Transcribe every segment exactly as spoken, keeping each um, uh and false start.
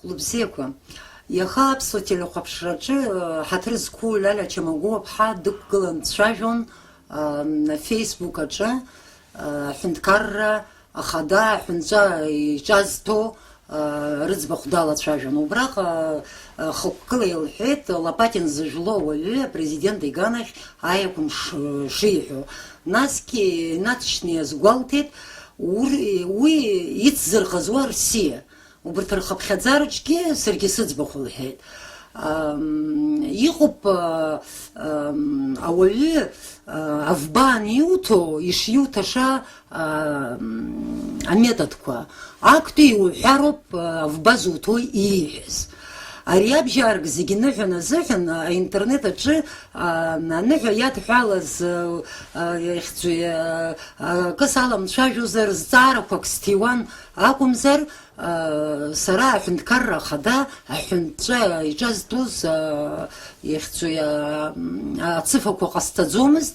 Лыбзиақәа. Иаха аԥсуа телехәаԥшраҿы, э, ҳаҭыр зқәу Лиалиа Чамагәуа-ԥҳа дықәгылан дцәажәон, э, Facebook аҿы, э, аҳәынҭқарра ахада аҳәынҵәа иҿазҭо, э, рыӡбахә далацәажәон. Убраҟа, э, хықәкыла илҳәеит, Лопатин зыжәлоу ауаҩы апрезидент иганахь аиакәым ш-, шиҳәо. Насгьы инаҵшьны иазгәалҭеит, ур-, уи ицзырхаз уа Рсиа. Убарҭ рхыԥхьаӡараҿгьы саргьы сыӡбахә лҳәеит. Ам, иҟоуп, а, ам, ауаҩы, а, авба аниуҭо, ишиуҭаша, а, м, аметодқәа. Актәи иуҳәароуп, а, авба зуҭо ииҳәаз. Ари абжьаарк зегьы ныҳәан азыҳәан, а, аинтернет аҿы, а, аныҳәа иадҳәалаз, а, а, ихьӡу, а, а, акы саламцәажәозар, зҵаарақәак сҭиуан акәымзар, сара аҳәынҭқарра ахада аҳәынҵәа иҿазтәыз, ихьӡу, ацыфақәа ҟасҵаӡомызт,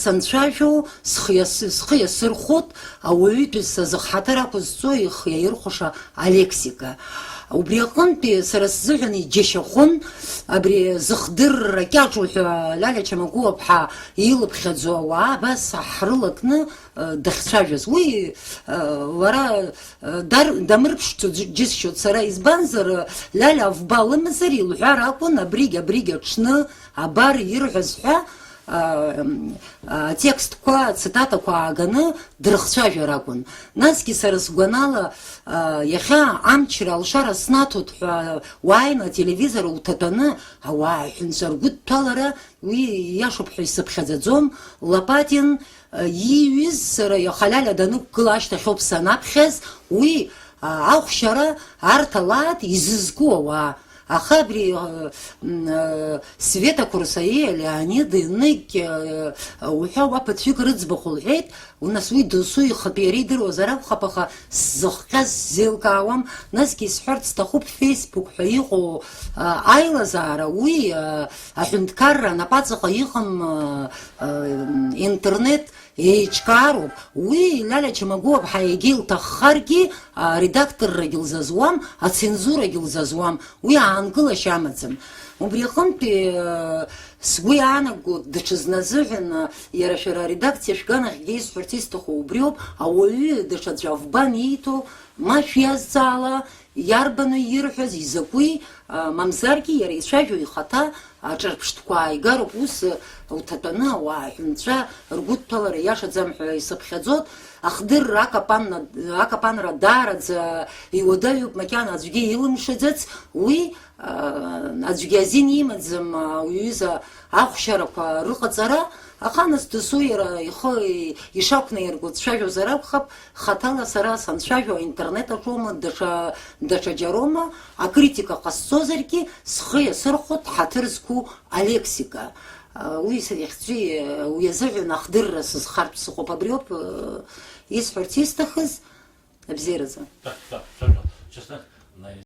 санцәажәо схы иас-, схы иасырхәот, ауаҩытәыҩса зыхҳаҭыр ақәызҵо ихы иаирхәаша алексика. Убри аҟынтәи сара сзыҳәан иџьашьахәын абри зыхдырра кьаҿу ҳәа Лиалиа Чамагәуа-ԥҳа илыԥхьаӡо ауаа абас ҳрылакны, э, дахьцәажәаз. Уи, э, лара, э, дар-, дамырԥшӡо џь-, џьысшьоит сара, избанзар, э, Лиалиа авба лымазар, илҳәар акәын, абригь, абригь аҽны, абар ирҳәаз ҳәа, э, м, атекстқәа, ацитатақәа ааганы дрыхцәажәар акәын. Насгьы сара сгәанала, э, иахьа амчра алшара снаҭоит ҳәа уааины ателевизор уҭатәаны ауаа аҳәынҵәа ргәыдҭәалара Уи иашоуп ҳәа исыԥхьаӡаӡом. Лопатин, э, ииҩыз сара иаха Лиалиа данықәгыла ашьҭахьоуп санаԥхьаз, уи, а, ахәшьара арҭ алаат изызку ауаа. Аха абри, э, м, э, Света Курсаиа, Леонид Инык, э, уҳәа уа ԥыҭҩык рыӡбахә лҳәеит, Нас уи досу ихатәы иара идыруазар акәхап, аха сзыхҟьаз сзеилкаауам. Насгьы исҳәарц сҭахуп, Facebook ҳәа иҟоу, а, аилазаара, уи, а, аҳәынҭқарра анапаҵаҟа иҟам, а, а, интернет еиҿкаароуп. Уи Лиалиа Чамагәуа-ԥҳа егьа илҭаххаргьы, а, аредакторрагьы лзазуам, ацензурагьы лзазуам. Уи аанкылашьа амаӡам. Убри аҟынтәи, а, Сгәы иаанаго, даҽазназыҳәан, иара шәара аредакциа шәганахьгьы исҳәарц исҭаху убриоуп, ауаҩы даҽаӡәы авба аниҭо, ма шәиазҵаала, иарбану ирҳәаз, изакәи, а, мамзаргьы иара ицәажәо ихаҭа аҿырԥштәқәа ааигароуп, ус уҭатәаны ауаа аҳәынҵәа ргәыдҭәалара иашаӡам ҳәа исыԥхьаӡоит, ахдырра акапанна-, акапанра даараӡа иуадаҩуп, макьана аӡәгьы илымшаӡац, уи, Аӡәгьы азин имаӡам ауаҩыза ахәшьарақәа рыҟаҵара, аха нас досу иара ихы ишақәнаирго дцәажәозар акәхап, хаҭала сара санцәажәо аинтернет аҿоума, даҽа, даҽаџьароума, акритика ҟасҵозаргьы, схы иасырхәоит ҳаҭыр зқәу алексика. Уи са ихьӡи, уи азыҳәан ахдырра сызхартә сыҟоуп, абриоуп, исҳәарц исҭахыз. Абзиаразы. Так, так, все, все. Честно, на